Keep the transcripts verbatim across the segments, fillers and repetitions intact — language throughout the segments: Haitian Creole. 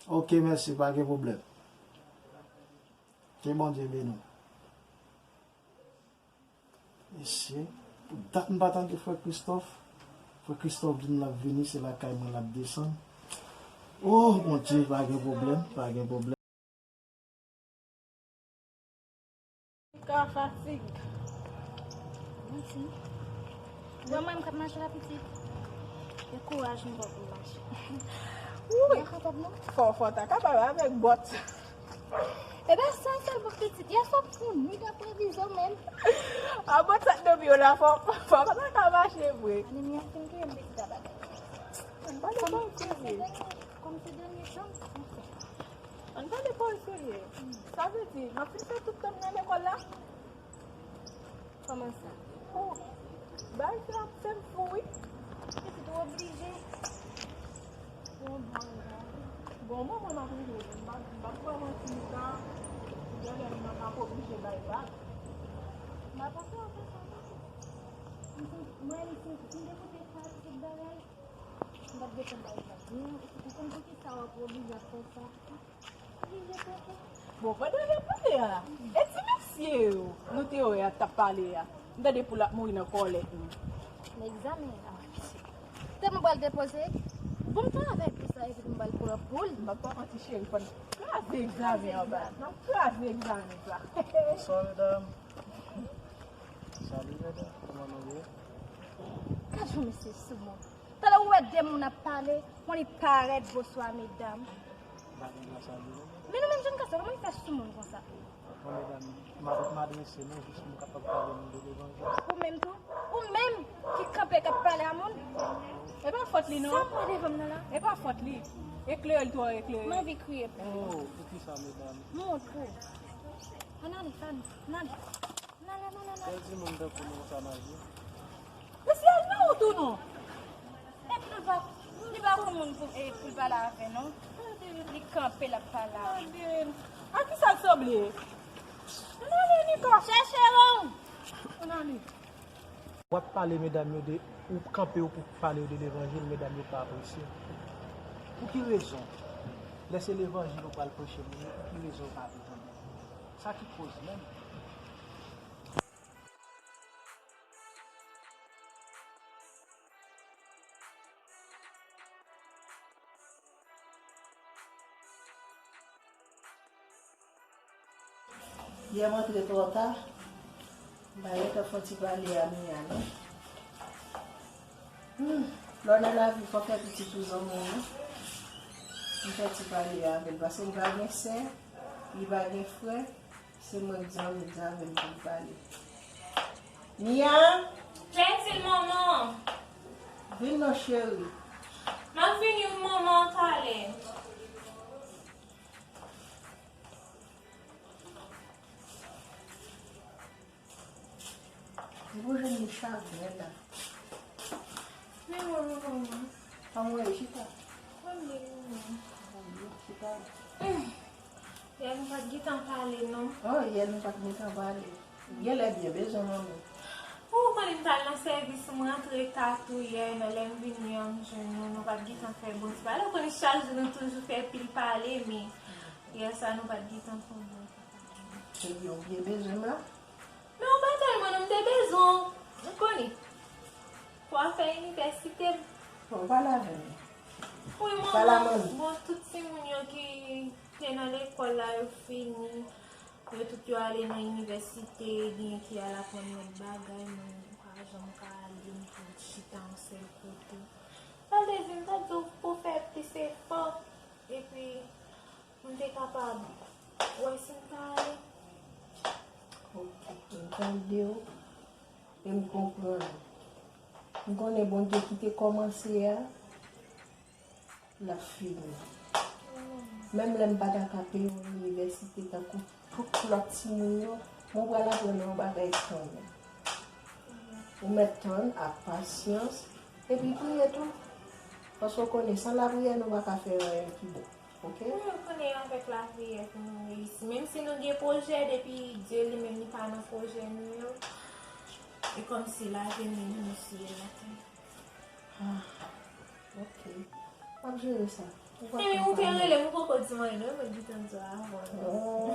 Ok, mèsi, pa gen pwoblèm. Ke Bondye beni w. Mesye, pou dat m pa tande frè Christophe. Frè Christophe di m l ap vini, se lakay mwen l ap desann. Oh, Bondye, pa gen pwoblèm, pa gen pwoblèm. Ka fatig. Mèsi. Mwen menm k ap mache la pitit. E kouraj m pran pou m mache. Wi. Mwen kapab non. Fò, fò ta kapab avèk bòt. E ben sa sèl pou pitit. Yè swa pou nwi daprè vizyon menm. A bòt sa t nan pye w la fò, fò pa ta ka mache vre. Ane mi an fin touye m pitit a bagay. Ann pale pa w serye. Kòm se dènye chans. Ann pale pa w serye. Sa vle di, m ap fin fè tout tan m nan lekòl la? Kòman sa? Oh, bagay sa ap fè m fou, wi. Epi tou oblije. Bon, bon, bon. Bon, mwen, mwen, m ap rive. M p ap, m p ap fè w manti, Mika. Genlè m ap oblije bay vag. M ap fè w fè sa, non. Mwen, mwen, si, si m te koute sa, tout bagay, m p ap gentan bay vag. Non, ou konn poukisa w ap oblije ap fè sa? Bon, pandan y ap pale a, e ti mesye yo nou te wè a t ap pale a, m tande pou l ap mouri nan kòlèt nou. Nan egzamen an. Tèlman pral depoze. Bon, m travay pou sa epi m pral pran poul. M ap pa manti cheri, fò n kraze egzamen an ba. N ap kraze egzamen sa. Bonswa medam. Salut medam, kòman nou ye? Gad yon mesye sou mwen. Talè ou wè de moun ap pale, moun li parèt, bonswa medam. Bagay la sa yo. Men nou menm jèn gason, kòman li fè sou moun konsa? Bon, medam, m ap, m adrese nou jis pou nou kapab pale moun de levanjil. Ou menm tou? Ou menm ki kanpe k ap pale a moun? E pa fòt li non. Sa m wè devan m nan la? E pa fòt li. Eklere l twò eklere. M anvi kriye pou ou. Oh, poukisa medam? M wont pou ou. Ann ale, Fanny, ann ale. Ann ale, ann ale, ann ale. Bèl timoun tankou nou konsa nan vi. Mesye, al nan wout ou non. Epi li pa, li pa konn moun pou, e, pou l pale avè non. Li kanpe l ap pale avè. Tande. A kisa l sanble? Ann ale, Nika. Chèche w. Ann ale. W ap pale medam yo de, ou kanpe yo pou pale yo de levanjil, medam yo pa apresye. Pou ki rezon? Lè se levanjil ou pral preche moun yo, pou ki rezon yo pa vle tande? Sa ki koz menm? Yè m antre twò ta, m pa gentan fè ti pale a Mia non. Hmm, lè w nan lavi, fò w fè piti pou zanmi w wi. M fè ti pale avè l, paske li pa gen sè, li pa gen frè, se mwen k di annik avè l pou l pale. Mia! Jèntil manman! Vin non cheri. M ap vini wi manman talè. Ou jwenn li chak lè la. Men mwen, mwen, mwen. Kòman w ye, chita? Mwen byen, mwen. Mwen byen, chita. Yè nou pa t gentan pale, non. Oh, yè nou pa t gentan pale. Genlè byen bezwen manmi. Ou konnen m t al nan sèvis, m rantre ta tou yè, men lè m vini an, m jwenn nou, nou pa t gentan fè bon ti pale. Ou konnen chak jou nou toujou fè pil pale, men yè sa nou pa t gentan fè bon ti pale. Ebyen, ou byen bezwen m la? Men ou pa tèlman non, m te bezwen w. Ou konnen. Pou afè inivèsite m. Bon, pale avè m. Wi, manman, bon, tout timoun yo ki te nan lekòl la, yo fini. Yo tout yo ale nan inivèsite, gen ki al aprann lòt bagay, mwen m pa janm ka ale, m toujou chita yon sèl kote. Sa vle di, m ta di w pou fè plis efò, epi m te kapab wè si m ka ale. Ok, m tande w e m konprann ou. M konnen Bondye ki te kòmanse a, l ap fini. Menm lè m pa ta ka peye yon inivèsite tankou tout lòt timoun yo, mwen pral aprann yon bagay kanmenm. Ou mèt tann ak pasyans, epi priye tou. Paske w konnen, san lapriyè, nou pa ka fè anyen ki bon. Ok? Wi, ou konnen avèk lapriyè pou nou reyisi. Menm si nou gen pwojè, depi Dye li menm li pa nan pwojè nou yo, e kòmsi lavi nou, nou sou latè. Ah, ok. M ap jere sa. Epi ou te rele m, ou poko di m anyen non, mwen di tande w avan. Oh.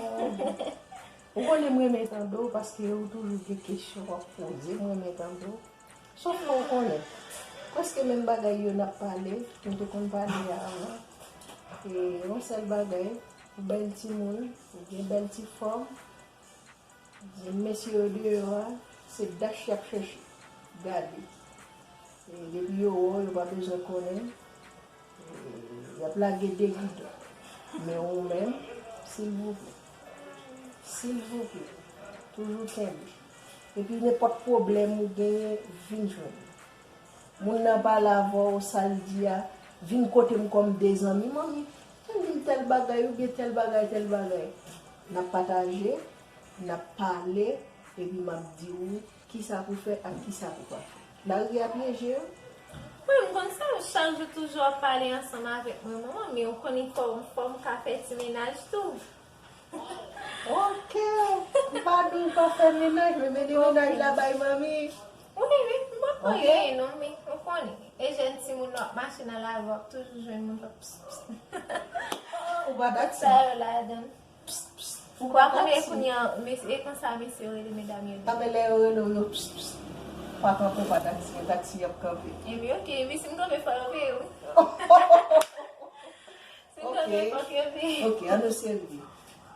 Ou konnen m renmen tande w paske ou toujou gen kesyon w ap poze, m renmen tande w. Sof fè w konnen, prèske menm bagay yo n ap pale, nou te konn pale avan. E yon sèl bagay, ou bèl timoun, ou gen bèl ti fòm, Mesye yo deyò a, se dach y ap chèche. Gade. E depi yo wè w, yo pa bezwen konnen. E y ap lage de gidon. Men ou menm, silvouplè. Silvouplè. Toujou kenbe. Epi nenpòt pwoblèm ou genyen, vin jwenn mwen. Moun nan pale avè w, sa l di a, vin kote m kòm de zanmi, manmi, vin di m tèl bagay oubyen tèl bagay, tèl bagay. N ap pataje, n ap pale, epi m ap di w kisa pou fè ak kisa pou pa fè. Lari a pyeje wi. Wi, m konn sa, chak jou toujou ap pale ansanm avèk mwen, manman, men ou konnen fò, fò m ka fè ti mennaj tou. Ok, m pa di w pa fè mennaj, men mennen mennaj la bay manmi. Wi, wi, m pa konn anyen non, men ou konnen. E jèn timoun w ap mache nan lari, w ap toujou jwenn moun k ap ps, ps. Ou pa dakò? Sa yo ladan. Ps, ps. Ou pa konnen kounye a, e konsa mesye yo rele medam yo. Sa men lè yo rele w, yo ps, ps. Pa kanpe, pa taksi, men taksi y ap kanpe. Ebyen, ok, men si m kanpe, fò yo peye wi. Si m kanpe, fò yo peye. Ok, ann serye.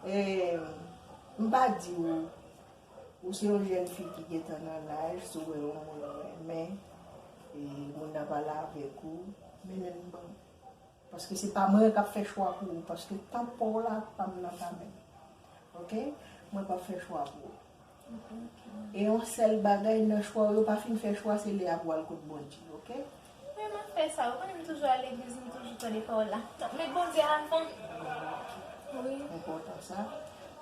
Eh, m pa di w, ou se yon jèn fi ki gentan nan laj, si w wè yon moun ou renmen, e moun nan pale avèk ou, mennen l ban m. Paske se pa mwen k ap fè chwa pou ou, paske tan pa w la pa m nan pa menm. Ok? Mwen p ap fè chwa pou ou. E yon sèl bagay nan chwa w yo, pa fin fè chwa, se lè a pou w al kot Bondye, ok? Wi, m ap fè sa. Ou konnen m toujou al legliz, m toujou tande pawòl la. Met Bondye avan. Wi. Enpòtan sa.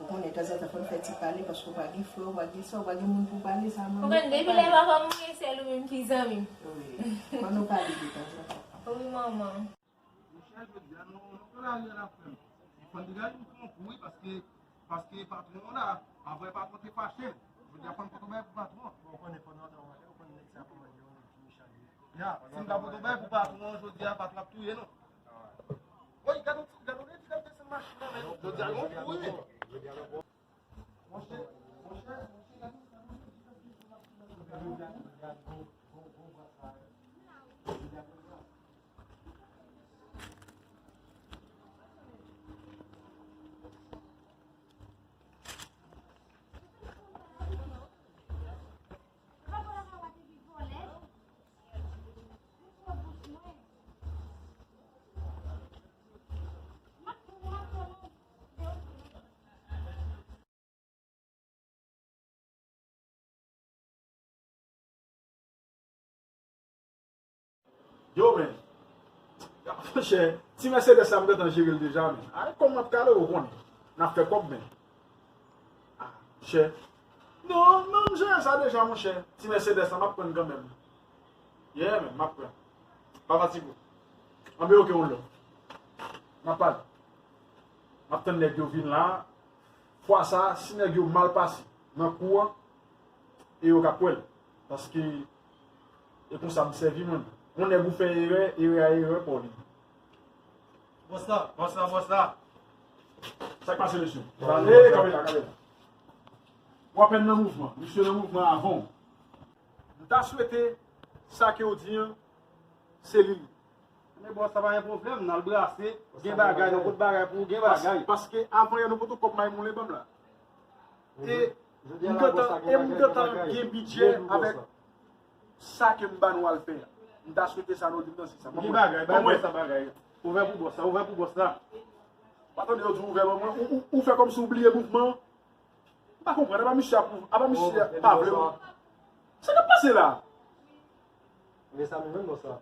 Ou konnen, tanzantan, fò n fè ti pale, paske w pa gen frè, w pa gen sè, w pa gen moun pou pale, sa manman. Ou konnen, depi lè papa mouri, se ou menm ki zanmi m. Wi. Fò nou pale de tanzantan. Wi, manman. Monchè, jodi a, nou, nou pran lari a n ap fè. Fò n degaje nou pran kou, wi, paske, paske patwon an la, avan patwon te fache. Jodi a, fò n pote yon bagay pou patwon an. Bon, ou konnen pandan tan, ou konnen nèg sa kòman li ye, yon nèg ki mechan li ye. Ya, si n pa pote yon bagay pou patwon an, jodi a, patwon ap touye nou. Woy, gade yon ti, gade yon nèg ki desann machin nan, men. Jodi a, yon kou, wi. Yo, men. Monchè, ti Mercedes sa, m gentan jere l deja, men. Ay, kòm m ap kale, ou konnen. N ap fè kòb, men. Ah, monchè. Non, non, m jere sa deja, monchè. Ti Mercedes la, m ap pran l kanmenm. Yeah, men, m ap pran. Pa fatige w. Anben, ok, on lè. M ap pale. M ap tann nèg yo vin la. Fwa sa, si nèg yo mal pase nan kou an, e yo k ap pran l. Paske e konsa m sèvi mwen. Yon nèg ou fè erè, erè a erè pa w li. Bòs la, bòs la, bòs la. Sa k pase, mesye? Hey, kanpe la, kanpe la. W apèn nan mouvman. Misye nan mouvman avan w. M ta swete sa ke w di an, se li. Men bòs, sa pa gen pwoblèm, n al brase, gen bagay, nou pot bagay pou ou, gen bagay. Paske avan yè nou pot kòb may moulen ban m la. E m gentan, e m gentan gen bidjè avèk sa ke m ba nou al fè a. M ta swete sa nou di m nan se sa. Gen bagay, bay bòs sa bagay. Ouvè pou bòs la, ouvè pou bòs la. Pa tande yo di ouvè ban mwen, ou, ou, ou fè kòmsi w bliye mouvman. M pa konprann, apa misye ap, apa misye pa vle w. Sa k ap pase la? Men sa nou menm, bòs la.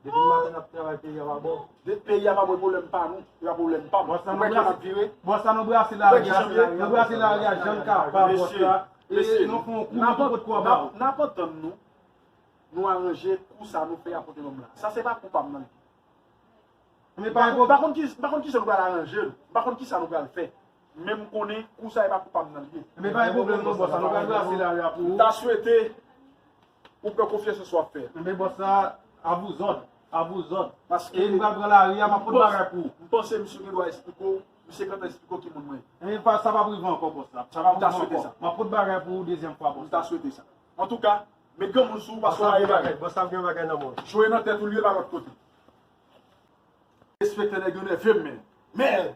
Depi maten n ap travay, peyi a pa bon. Depi peyi a pa bon, e pwoblèm pa nou, e pa pwoblèm pa m. Bòs la, nou brase, bòs la, nou brase lari a, nou brase lari a jan n kapab, bòs la. E nou fè yon kou, nou pot kò ba ou. N ap antann nou, nou aranje kou sa nou fè a pote nonm la. Sa se pa kou pa m nan. Men pa gen pwoblèm. M pa konn ki, m pa konn kisa nou pral aranje l. M pa konn kisa nou pral fè. Men m konnen kou sa e pa kou pa m nan li ye. Men pa gen pwoblèm non, bòs la. Nou pral brase lari a pou ou. M ta swete ou pran konfyans nan sa w ap fè. Men bòs la, a vous ordres. A vouzòt. Paske E m pral pran lari a, m ap pot bagay pou ou. M panse misye gen dwa esplike w, misye gentan esplike w ki moun mwen. E pa, sa p ap rive ankò, bòs la. Sa p ap M ta rive swete ankò. Sa. M ap pot bagay pou ou dezyèm fwa, bòs. M ta swete sa. Antouka, met granmoun sou ou paske w pa gen bagay. Bòs la gen bagay nan mwen. Jwe nan tèt ou, l ye pa lòt kote. Respekte nèg yo nève m, men. Men,